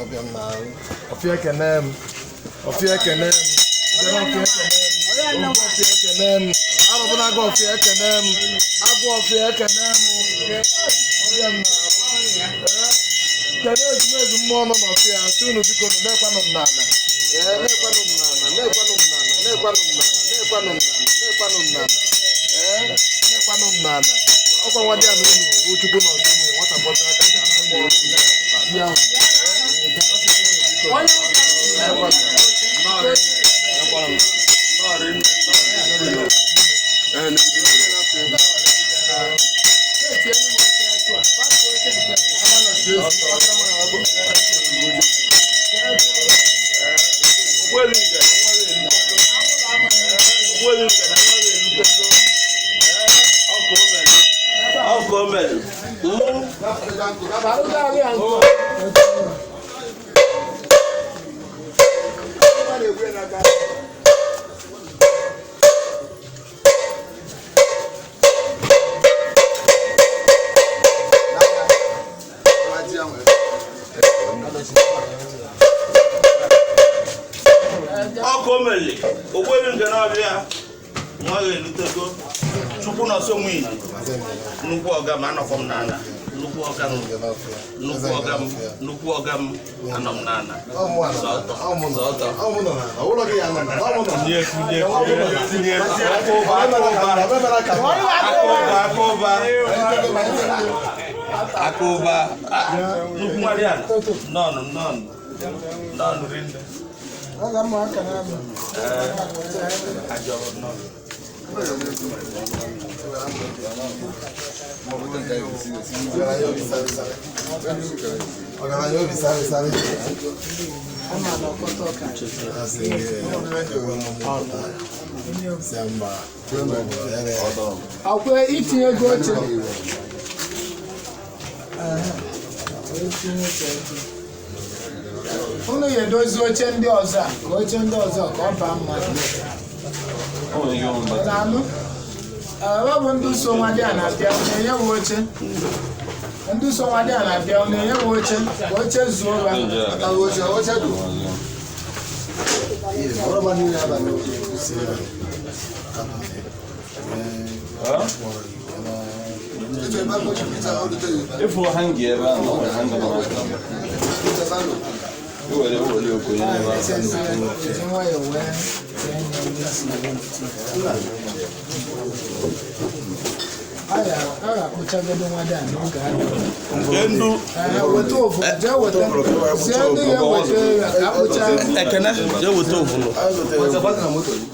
Ọbịa m na-arụ. Ọfịa ekene m. Ọfịa ekene m. Jere ọfịa ekene m. Ogbu ọfịa ekene m. Arọbụnaga ọfịa ekene m. Agụ ọfịa ekene m. Ọbịa m na-arụ. Ee, kene ezumezu mmụọ nọ n'ọfịa, sị unu biko nụ na-ekwanụ m n'ala. Ee, na-ekwanụ m n'ala, na-ekwanụ m n'ala, na-ekwanụ m n'ala, na-ekwanụ m n'ala, na-ekwanụ m n'ala. Ee, na-ekwanụ m n'ala. Ọkwa nwa dị ya na unu wụ Chukwu nọ nso nwunye nwata kpọta aka ga na-akpọ ya. Ọkụ omeli ogbuebi nke na-abịa nwa ga-elutego. Chukwu nọ nso nwunye nnukwu ọga m, anọkọ m n'ala. Nnukwu ọga m, nnukwu ọga m, nnukwu ọga m, anọ m n'ala. Sọtọ, sọtọ. Akụba, akụba, akụba. Nnukwu nwadị ala, nọnụ, nọnụ, nọnụ rinne. Ajọrọ nọnụ. Ọgaranya obi sáré sáré. Si mba. Akwa itinye ego oche. Ehe, oche oche. Unu ya edozi oche ndị ọzọ a, ka oche ndị ọzọ ka ọ baa mmadụ. Na-anụ? Ee, ọ bụ ndị so nwa dị a na-abịa, unu enyewe oche. Ndị so nwa dị a na-abịa, unu enyewe oche, ka oche zuo ha. Oche oche dị. Ọrọba niile abalị si ya. Ịfụ hangi ebe ahụ, ọ nwere hanga nọ n'aka. Iwere ewere okonye n'ebe ahụ. Eji nwayọọ wee tee nye n'isi ya. A ga-akpụchagodo nwa dị a n'oge adịghị. Nke ndu. Ee, weta ovu, jee weta. Sie ndị ga-eweta ya ka akpụcha. Ekene, jee weta ovulu.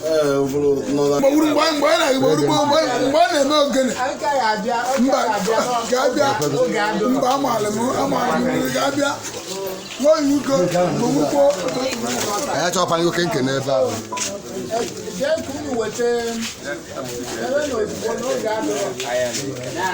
Ee, ovulu nọ na. Mgbe mgbe mgbe a na-eme ogene. Aka ya abịa, aka Mba, ya abịa ga-abịa. n'oge adịghị. Mba, amaala m, amaala m, ga-abịa. Nwaanyị uko, mgbe Anyị achọkwana oke nke n'ebe ahụ. Jee ka unu weta ebe na ozugbo n'oge adịghị.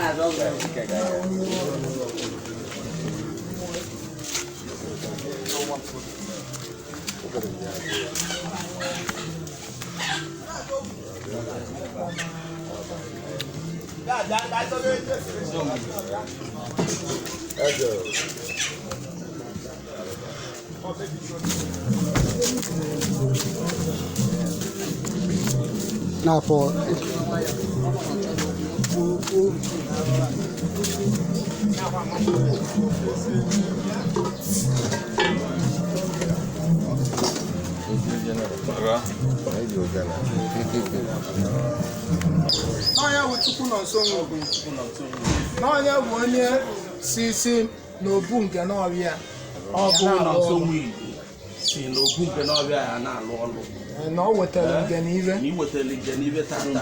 Na-afọ. N'ọnya bụ Chukwu nọ nso nwe ogun. N'ọnya bụ onye si n'obu nke n'ọbịa. Ọgụ nọ nso nwunye si n'obu nke n'ọbịa ya na-alụ ọlụ. Na o wetara nke n'ibe. Na ị wetara nje n'ibe tata.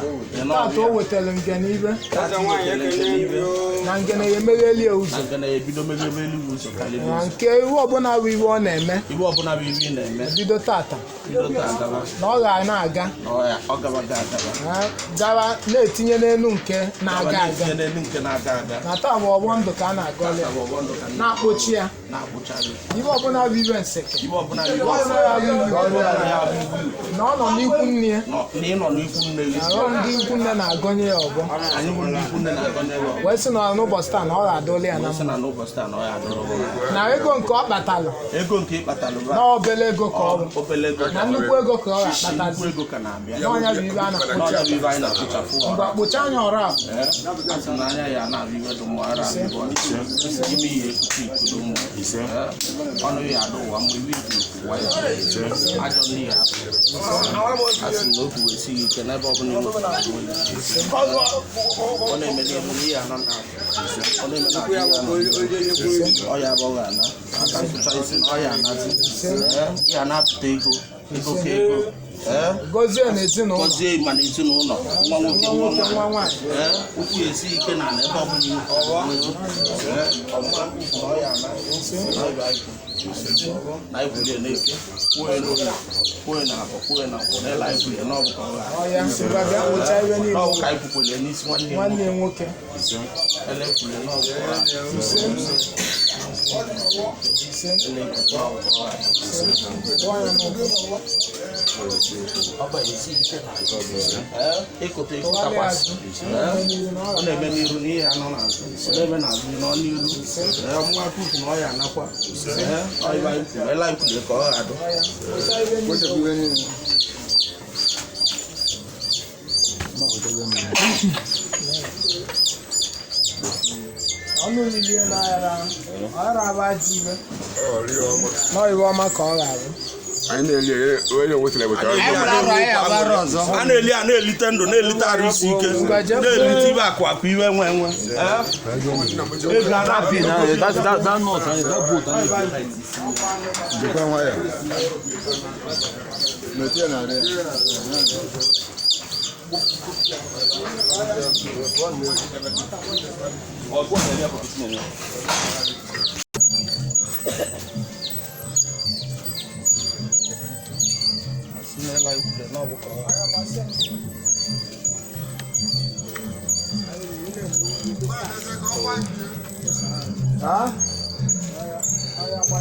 Tata o wetara nke n'ibe. Tata i wetara nje n'ibe. Na nke na ya emegheli ya ụzọ. Na nke na ebido meghebe eluigwe ụzọ karịrị Na ụzọ. nke iwu ọbụla bụ iwe ọ na-eme. Iwe ọbụla bụ iwe ị na-eme. Bido tata. Bido tata ba. Na ọ ga na-aga. Na ọ ya, ọ gabaga agaba. Ha gawa na-etinye n'elu nke na-aga aga. Na-etinye n'elu nke na-aga aga. Na taa bụ ọgbọ ndụ ka a na-agọli ya. Tata bụ ọgbọ ndụ ka Na-akpọchi ya. na-akpụcharị. Iwe ọbụla bụ iwe nseke. Iwe ọbụla bụ iwe Iwe ọbụla bụ iwe. ọbụla ya bụ iwe. Na ọ nọ n'ikwu nne ya. Na ị nọ n'ikwu nne gị. Arụ ndị ikwu nne na-agọnye ya ọgbọ. Anyị bụ ndị ikwu nne na-agọnye gị ọgbọ. Wee sị na n'ụbọchị taa na ọ ga-adụli ya na Sị mma. na n'ụbọchị taa na ọ ya adụrụ gị mma. Na ego nke ọ kpatalụ Ego nke ị kpatalụ na obele ego ka ọ bụ. Obele ego. Na nnukwu ego ka ọ ga-akpatazi. Nnukwu ego ka na-abịa. N'ọnya bụ ibe a N'ọnya na-akpụcha. bụ ibe anyị na-akpụchapụ ọra. Ngwa kpụcha anya ọra a. Ee, asị na anya ya na-abịa ibe dị mma, ara abịa ibe ọjọọ. Ime ihe ekuku ikuku mma. Ee, ọnụ ya adụ ụwa mma, iwe ibu ụwa ya. Ajọ ndị ya abụ. Asị na obi wee sighi ike n'ebe ọbụla ị nwetara onwe gị. Ọ na-eme n'ihu na ihe anọ na ọ na-eme na ihe anọ. Ọ ya abụghị ana. Aka ntụcha isi na ọ ya anazi. Ee, ya na-apụta ego. Ego ka ego. Ee, Gọzie n'ezinụlọ. gọzie ma n'ezinụlọ nwa nwoke Nwa nwa nwoke nwa nwaanyị. nwaanyị. Ee, ụkwụ ya esi ike n'ala ebe ọbụla ị nwere. Ee, ọmụma na ọ ya ana. Na ịbụ anyị kwuru. Na anyị kwuru ya n'eke, kwuo ya n'oge, kwuo ya n'abọ, kwuo ya na nkwụ, na ele anyị kwuru ya n'ọbụ ka ọ ga. Ọ ya ngwa bịa kpụcha ibe niile. N'ọbụ ka anyị kwukwere ya n'isi nwanne ya Nwanne nwoke. ya nwoke. Ele kwuru ya n'ọbụ ka ọ ga. Ise. Ele kwuru n'ọbụ ka ọ ga. Gụọ ya n'ụkwụ. Ọ bụ esi ike n'ala. Ee, ịkụta Tụgharịa ịkụtakwasị. azụ. Ee, ọ na-eme n'iru n'ihe anọ n'azụ. Ọ na-eme n'azụ nọ n'iru. Ee, ọmụma kwukwu na ọ ya anakwa. Ee, ọ ibe anyị kwuru, ele anyị kwuru ka ọ ga-adụ. Ọ ya kpụcha ibe niile. Ọnụ riri na aghara ọghara abụ ajọ ibe. Nọ iwe ọma ka ọ ga-abụ. Anyị na-eli onye wetara wetara. A na-eli a na-elite ndụ, na-elite arụ isi ike, na-elite ibe akụ akụ iwe nwe nwe. Ee, ego a na-apị That nut, that bolt, Jikwa nwayọ. Metụ ya n'ahụ ya.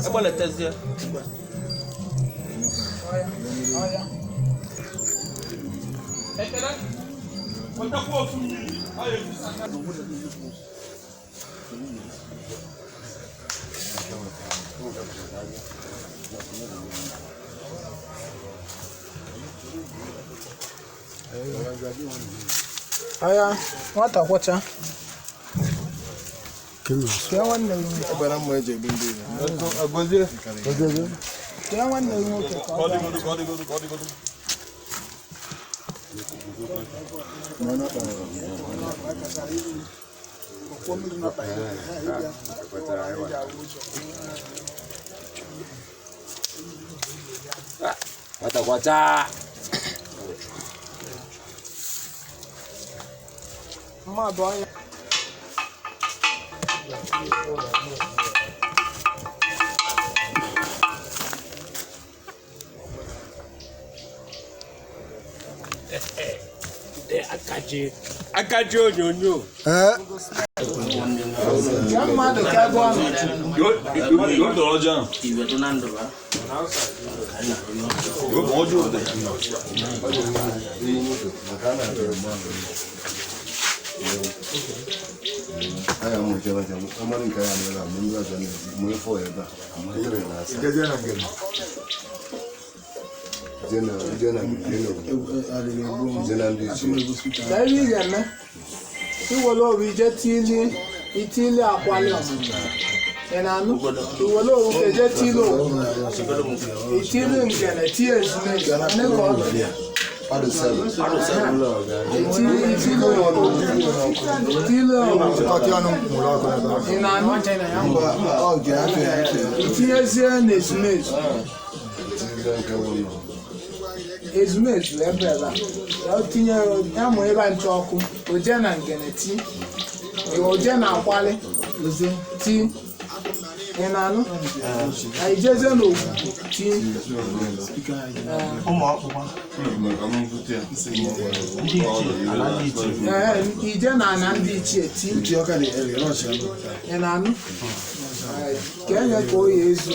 Egbeletezie. Ọya nwata kwọcha. Kee nwanne gị nwoke. Ebere mma eji egbu ndị iro. Kee nwanne gị nwoke ka ọ gaa. Mma bụ ọya. Akaji onyonyo. Kee mmadụ ka ebe ọ nọ. Iwe dị na ndụ ha. Jezie na ngene. Ka ebe ị ga-eme. Iwere owu ije tili itili akwali ọmụmụ. Ị na-anụ? Iwere owu ka eje tili owu. Itili ngene tie ezumezu. Nne ka ọ nọ. Itili itili owu. Itili owu. Chịkọta ọnụ mụrụ ọkụ n'ebe ahụ. Ị na-anụ? Itinyezie n'ezumezu. Ezumezu ebe ebe a. Ya tinye ya mụ ebe nche ọkụ. Oje na ngene ti. Oje na akwali. Oze ti. Ị na-anụ? Na ijezie n'ogwugwu ti. Ụmụ akwụkwọ. Ndị ichie, ala ndị ichie. Ee, ije na ana ndị ichie ti. Ị na-anụ? Ka enye ka oyi ezu.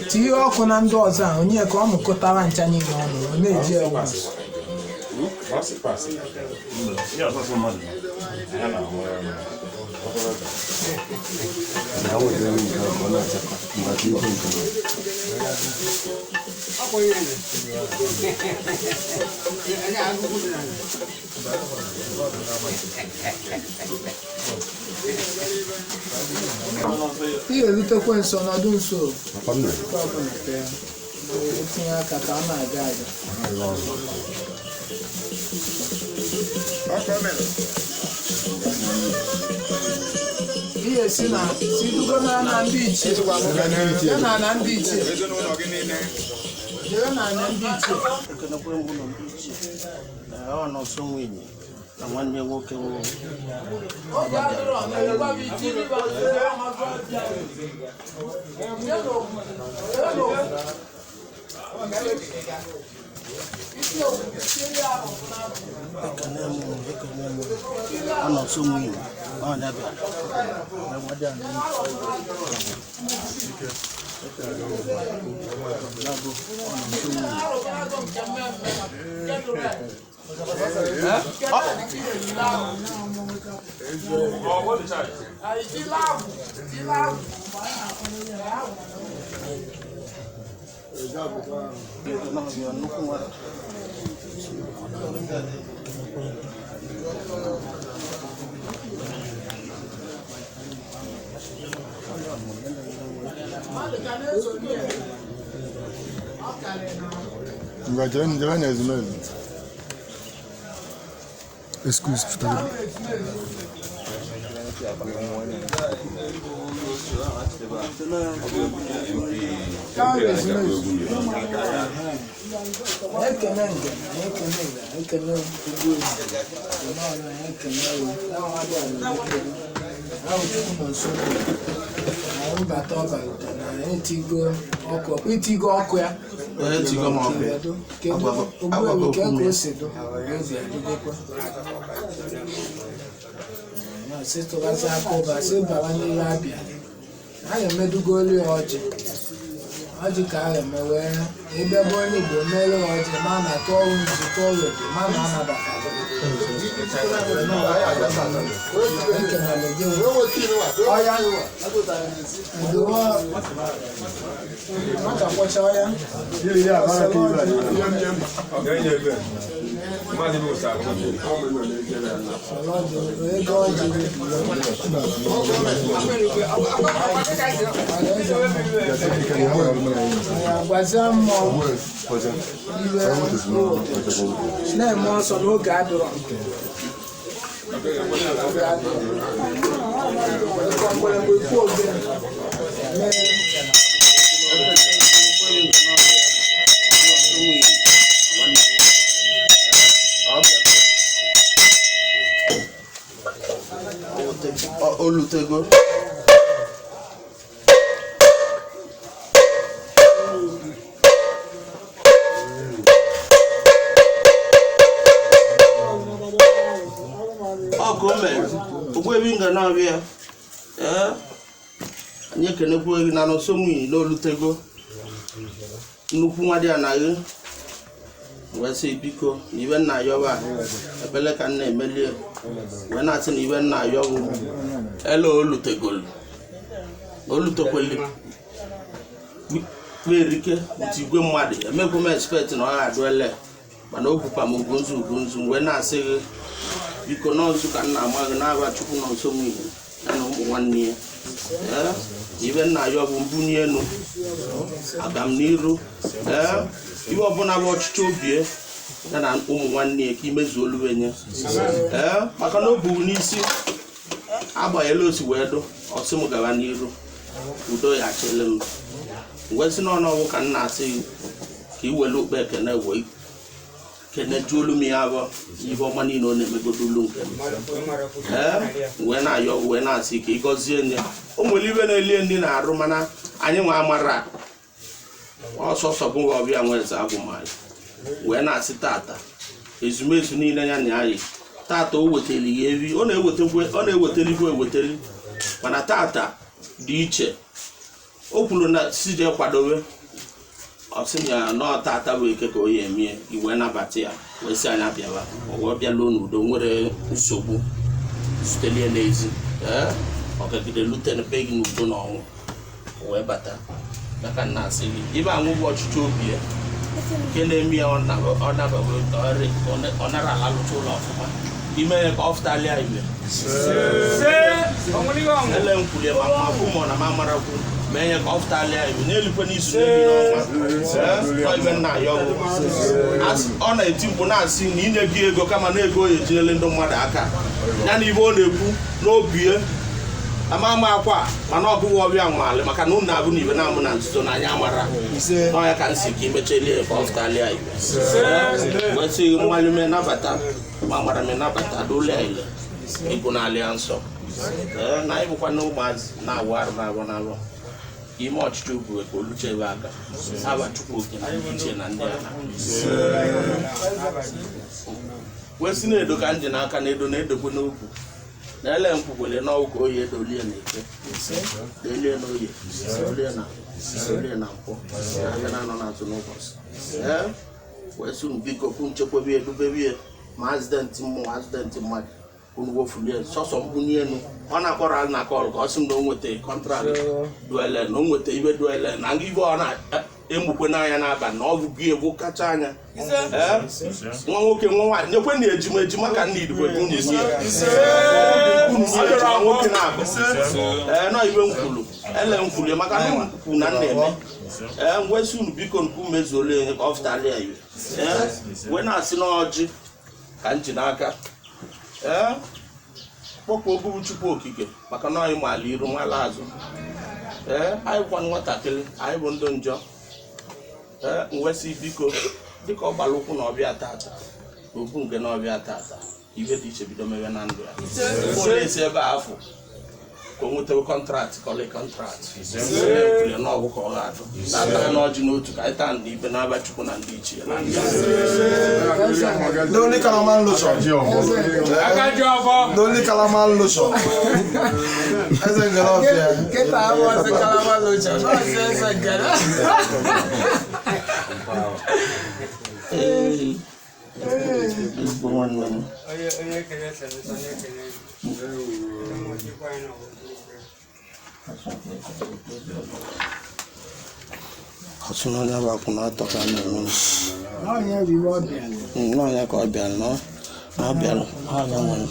Tinye ọkụ na ndị ọzọ a onye ka ọ mụkọtara ncha niile ọnụ ọ na-eji ewu. Ị ga-erutekwe nso nọdụ nso nke ọbụla ka etinye aka ka a na-aga aga. Ị ga-esi na si dugo na na ndị ichie jee na na ndị ichie jee na na ndị ichie. Ekenekwe m ụlọ ndị ichie na ọ nọ nso nwunye na nwanne nwoke nwụrụ. Ekene m unu, ekene m unu. Ọ nọ nso nwunye ọ na-abịa na nwadị a na ya bụ ọ nọ nso nwunye. Nnukwu nwa. Ngwa jee jee na ezumezu. Excuse pụtara. Ekene nge, ekene nge, ekene ugbo elu, ọrụ ekene ewu, ahụ Chukwu nọ nso na mbata ọ bata na etigo ọkụ, itigo ọkụ ya. Etigo m ọkụ ya. Kedu ogbu ewu ka o si dụ, obi adịgokwa. Ya sị tụgasị aka ụba, sị baba n'ihe abịa. A ga-emedugolu ya ọjị. Ọjị ka a ga-eme wee ebe bụ onye Igbo mere ọjị ma na tụọ nzu tụọ odo ma na anabata. Ekenere gị ọya ndowe nwata kwọcha ọya. Ego ọjị gwazie mmụọ iwe na-eme ọsọ n'oge adịrọ. Oge adịrọ. Mgbịrịgba ikwu ogene mee. Olutego. Ọ ka o mere ogbuebi nga na-abịa. Ee, anyị ekenekwu gị na nọsọ nwunye na olutego nnukwu nwa dị anaghị wee sị biko na ibe nna ayọba ebele ka nna emelie wee na-asị na ibe nna ayọbụ ele olutegolu olutekweli kperike otu igwe mmadụ emekwu m expect na ọ ga-adụ ele, mana o kwukwa m ugonzu ugonzu wee na-asị gị biko nọọsụ ka nna ama gị na-aba Chukwu nọ nso nwunye ya na ụmụ nwanne ya. Ee, na ibe nna ya ọ bụ mbunye elu agam n'iru. Ee, ibe ọbụla bụ ọchịchị obie ya na ụmụ nwanne ya ka imezu oluwenye. Ee, maka na o bu n'isi agbanyela osi wee dụ ọsị m gaba n'iru udo ya achịlị m wee sị n'ọnụ ọgwụ ka nna asị gị ka i were ukpe ekene wee kene juolu m ya bụ ihe ọma niile ọ na-emegodo olu nke m. Ee, wee na-ayọ wee na-asị ka ị gọzie nye o nwere ibe na-elie ndị na-arụ mana anyị nwa amara ọsọsọ bụ nwa ọbịa nwe eze agwụmanyị wee na-asị tata ezumezu niile ya na anyị tata o wetara ya evi ọ na-ewetekwe ọ na-eweteli eweteli mana tata Dị iche o kwuru na si jee kwadobe, ọ sị na na tata bụ eke ka o ya emie iwe nabata ya, wee sị anyị abịawa. O wee bịaluo n'udo, nwere nsogbu zutelie n'ezi. Ee, ọgagide lute na be gị n'udo na ọnwụ, o wee bata maka nna asị gị ibe anwụ bụ ọchịchị obi ya nke na-eme ya. Ọ nabago ọ nara alalụcha ụlọ ọfụma ime ya ka ọ fụtalịa ibe ele nkwulie ma mmakwu ma ọ na ma marakwu mee ya ka ọ fụtalịa ibe n'elikwe n'izu n'ebi n'ọnwa. Ee, ọ ibe nna ya ọ bụ ọ na-eti mkpu na-asị na inye gị ego kama na ego ya etinyele ndị mmadụ aka ya na ibe ọ na-ekwu n'obi ya ama ama akwa, mana ọgụgụ ọbịa nwale maka na unu abụ na ibe na-amụ na nzuzo na anya amara n'ọnya ka nsi ka imechelie ka ọ fụtalịa ibe wesị mmalime nabata ma mara m nabata dole ile ịgụ n'alịa nsọ. Ee, na anyị bụkwa na ụmụazị na-awụ arụ na-arụ na-arụ ime ọchịchị ugwu ka oluche ebe aka aba Chukwu oke na ndị ichie na ndị ala wee si na-edo ka nji n'aka na edo na-edokwe n'okwu na ele nkwukwele n'ọgwụ ka oyi edolie na eke, dolie na oye, dolie na dolie na nkwọ na abịa na anọ n'azụ n'ụbọchị. Ee, wee sị unu biko kwu nchekwebe edubebie ma azidentị mmụọ azidentị mmadụ unu wofulie sọsọ mbunye elu. Ọ na-akpọrọ alụ na kọl ka ọ sị m na o nweta contract duele na o nweta ibe duele na ibe ọ na-emukwe n'anya n'abalị na ọ bụ gị egwu kacha anya. Ee, nwa nwoke, nwa nwaanyị nyekwe na ejima ejima ka nna idikwe ka unu nye unu nye ejima nwoke na-abụ. Ee, nọ ibe nkwulu ele nkwulu maka na nkwu na nna eme. Ee, ngwesị unu biko nkwu mezuolu ya ka ọ fụtara ya iwe. Ee, wee na-asị n'ọjị ka m ji n'aka. Ee, kpọkwa ogbu Chukwu okike maka na anyị maala iru mala azụ. Ee, anyị bụkwa nwatakịrị, anyị bụ ndị njọ. Ee, mwesị biko dịka ọ gbara ụkwụ na ọbịa tata obu nke na ọbịa tata ibe dị iche bido mewe na ndụ ya. Ọ na-esi ebe a afọ ka o nwetawe contract kọlị contract n'ọgwụ ka ọ ga-atụ tata n'ọjị n'otu ka anyị taa ndị ibe na-aba Chukwu na ndị ichie na ndị azụ. The only Calaman lotion. The only Calaman lotion. Eze ngere ọfịa. Kịta abụọzi kalama lotion, nọọsụ eze ngere. Ee, ezigbo nwanne m. Onye kere ese onye kere ụmụ anyị na Ọtụ n'onye bụ akwụna atọ ka a na-eme. N'ọnya bụ iwe ọ bịara. N'ọnya ka ọ bịara na ọ bịara ọnya nwere.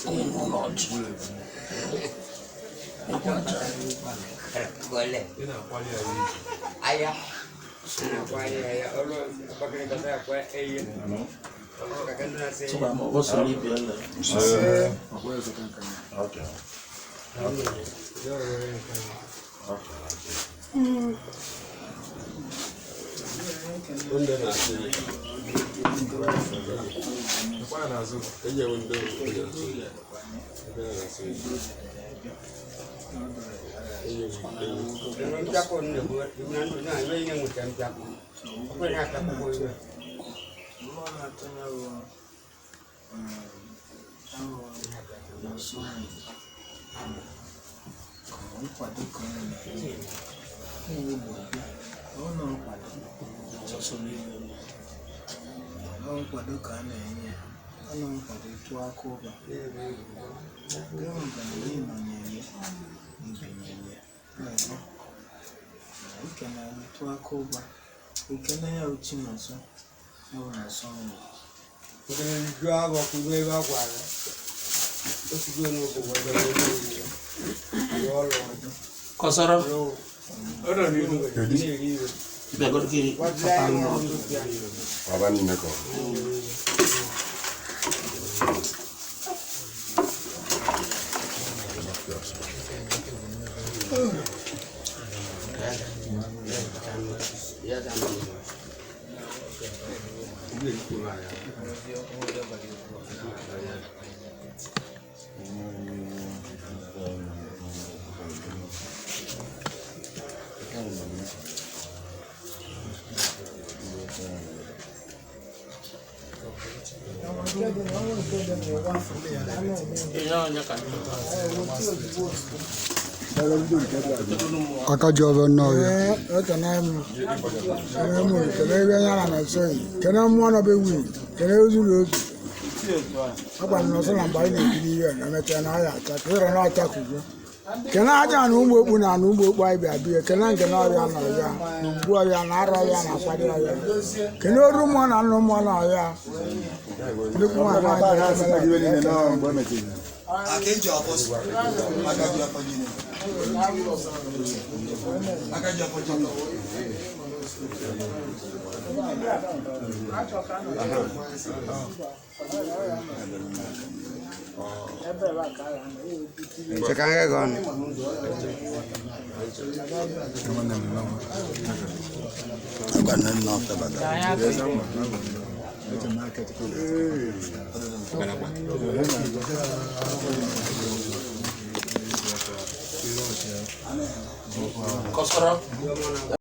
Anyị nọ n'ọjị. Boleh. Ayah. Ayah, Tụkwa ma ọ sọrọ ibi ele. Mmụọ na-atụnye bụ ahụ ka nkwado ka ọ na-enye na-egbo ọ na nkwado ọ nkwado ka a na-enye ọ na nkwado tụọ aka ụba gịnị bụ na ị nọnyere ibinyere na-eme ike na tụọ aka ụba ike na ya uchi na ọzọ ya bụ na ọsọ nwụrụ. Kọsọrọ bịagoro gị papa m n'ọdụ. Baba n'ime ka ọ bụ. dị na ọnwa nke dị na ụwa a na-eme Ihe onye ka eweta ozugbo ozugbo. Aka ji ọbẹ nnọọ ya. Ee, ekene m. Kene m, kene ebe ya na na-esoghị. Kene mmụọ nọ be nwunye, kene ozu na ozu. Agwa m na ọsọ na mgbe anyị na-ekiri ihe na emechaa na ọya acha ka ịrọ na ọcha kugo. Kene aja na ụmụ okpu na ana ụmụ okpu anyị bịa bie, kene nke na ọrịa na ọrịa, na ugbu ọrịa na arụ ọrịa na akwado ọrịa. Kene oru mmụọ na nnụ mmụọ na ọrịa. Nnukwu nwaanyị anyị Aka eji ọfọ aka ji ọfọ niile. Aka ji ọfọ niile. Agwa nne nna ọfọ bata. Kọsọrọ.